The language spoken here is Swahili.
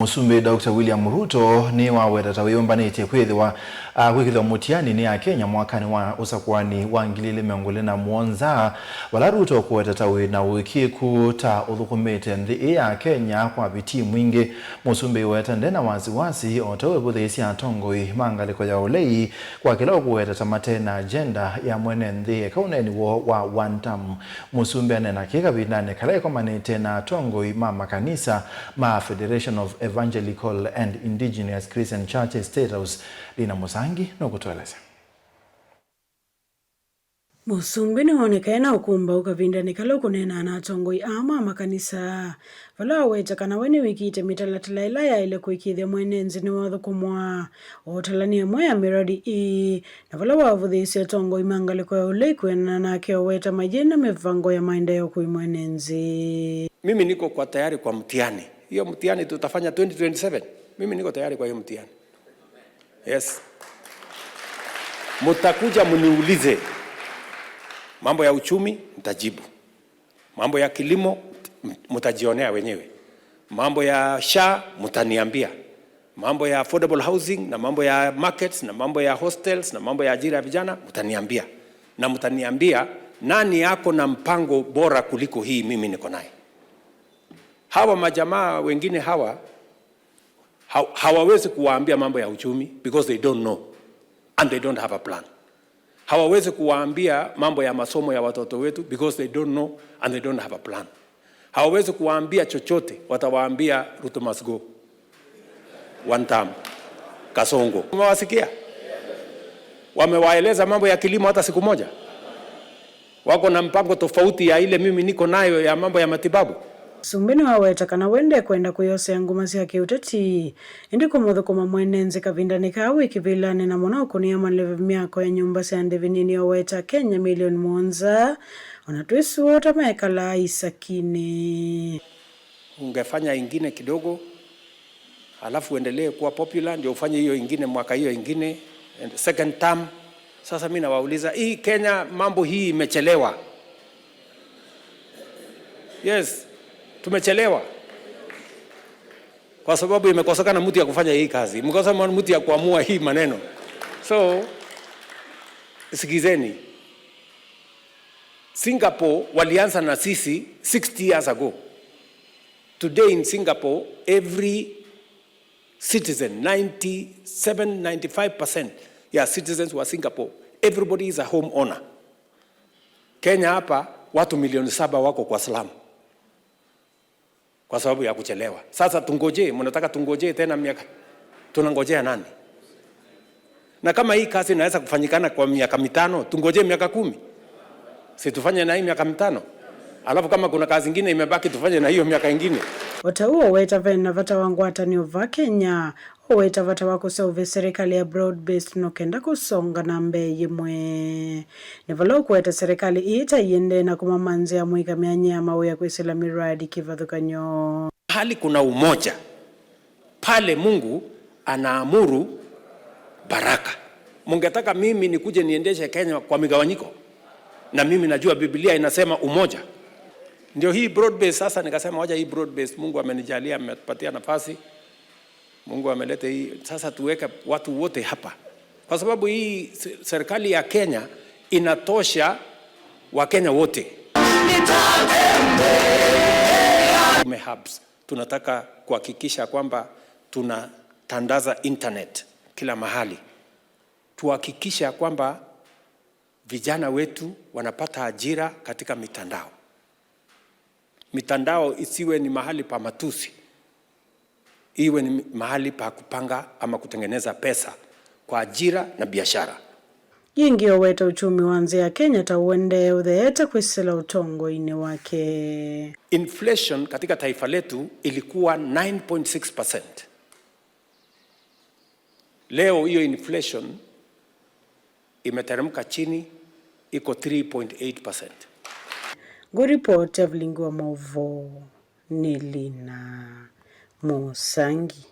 Musumbi Dr. William Ruto ni waweta ta wiyumbanitye kwithiwa kwikithwa mutiani ni Akenya mwakani wa usakuani wa 2027 wala Ruto kuweta ta wina wikiku ta uthukumite nthi ii ya Kenya kwa vitii mwingi. Musumbi weta ndena wasiwasi o ta wivuthiisya atongoi ma ngaliko ya ulei kwa kila ukuweta ta matena agenda ya mwene nthi eka uneni wo wa one term. Musumbi anena kikavindani kala ikomanite na atongoi ma makanisa ma Federation of Evangelical and Indigenous Christian Churches State House. Lina Musangi nokutueleza. Musumbi niwonekene ukumba ukavindani kala ukunena na atongoi ama makanisa vala aweta kana we niwikite mitalatala ila yaile kuikithya mwene nzi ni wathukumwa utalani imwe ya miradi ii na vala wavuthiisye atongoi ma ngaliko ya ulei kwianana nake oweta majina mivango ya maendeleo kwi mwene nzi. Mimi niko kwa tayari kwa mtihani. Hiyo mtihani tutafanya 2027. Mimi niko tayari kwa hiyo mtihani. Yes. Mutakuja mniulize mambo ya uchumi, nitajibu. Mambo ya kilimo mtajionea wenyewe. Mambo ya SHA mtaniambia. Mambo ya affordable housing na mambo ya markets na mambo ya hostels na mambo ya ajira ya vijana mtaniambia. Na mtaniambia nani yako na mpango bora kuliko hii mimi niko naye. Hawa majamaa wengine hawa hawawezi kuwaambia mambo ya uchumi because they don't know and they don't have a plan. Hawawezi kuwaambia mambo ya masomo ya watoto wetu because they don't know and they don't have a plan. Hawawezi kuwaambia chochote, watawaambia Ruto must go. One term. Kasongo. Umewasikia? Wamewaeleza mambo ya kilimo hata siku moja? Wako na mpango tofauti ya ile mimi niko nayo ya mambo ya matibabu. Musumbi niwaweta kana wende kwenda kuyosea nguma sya kiuteti indi kumuthukuma mwene nzi kavindani ka wiki vilane na muno ukunia maleve myako ya nyumba sya ndivi nini oweta Kenya milioni 7 ona twisuo ta mekala isakini. Ungefanya ingine kidogo alafu uendelee kuwa popular ndio ufanye hiyo ingine mwaka hiyo ingine and second term. Sasa mimi nawauliza, hii Kenya mambo hii imechelewa. Yes, tumechelewa kwa sababu imekosekana mtu ya kufanya hii kazi, imekosa mtu ya kuamua hii maneno. So sikizeni, Singapore walianza na sisi 60 years ago. Today in Singapore every citizen, 97 95% ya citizens wa Singapore, everybody is a home owner. Kenya hapa watu milioni 7 wako kwa slum kwa sababu ya kuchelewa. Sasa tungojee, mnataka tungojee tena miaka, tunangojea nani? Na kama hii kazi inaweza kufanyikana kwa miaka 5, tungojee miaka 10? Si tufanye na hii miaka 5, alafu kama kuna kazi ingine imebaki tufanye na hiyo miaka ingine. Otauo weta vena vata wa ngwatanio va Kenya oweta vata wa kuseuvya serikali ya broad based nokenda kusonga na mbee yimwe ni vala ukuweta serikali iita yende na kumamanzia mwika myanya ya mawia kwisila miradi kivathukanyo. Hali kuna umoja pale, Mungu anaamuru baraka. Mungetaka mimi nikuje niendeshe Kenya kwa migawanyiko? Na mimi najua Biblia inasema umoja. Ndio hii broad base. Sasa nikasema wacha hii broad base, Mungu amenijalia, amepatia nafasi, Mungu ameleta hii sasa, tuweke watu wote hapa, kwa sababu hii serikali ya Kenya inatosha Wakenya wote. Hubs. Tunataka kuhakikisha kwamba tunatandaza internet kila mahali, tuhakikisha kwamba vijana wetu wanapata ajira katika mitandao. Mitandao isiwe ni mahali pa matusi, iwe ni mahali pa kupanga ama kutengeneza pesa kwa ajira na biashara. Yingi oweta uchumi wa nzi ya Kenya ta uendee utheete kwisila utongoini wake. Inflation katika taifa letu ilikuwa 9.6%. Leo hiyo inflation imeteremka chini, iko 3.8%. Nguripoti ya vilingi wa mauvoo ni Lina Musangi.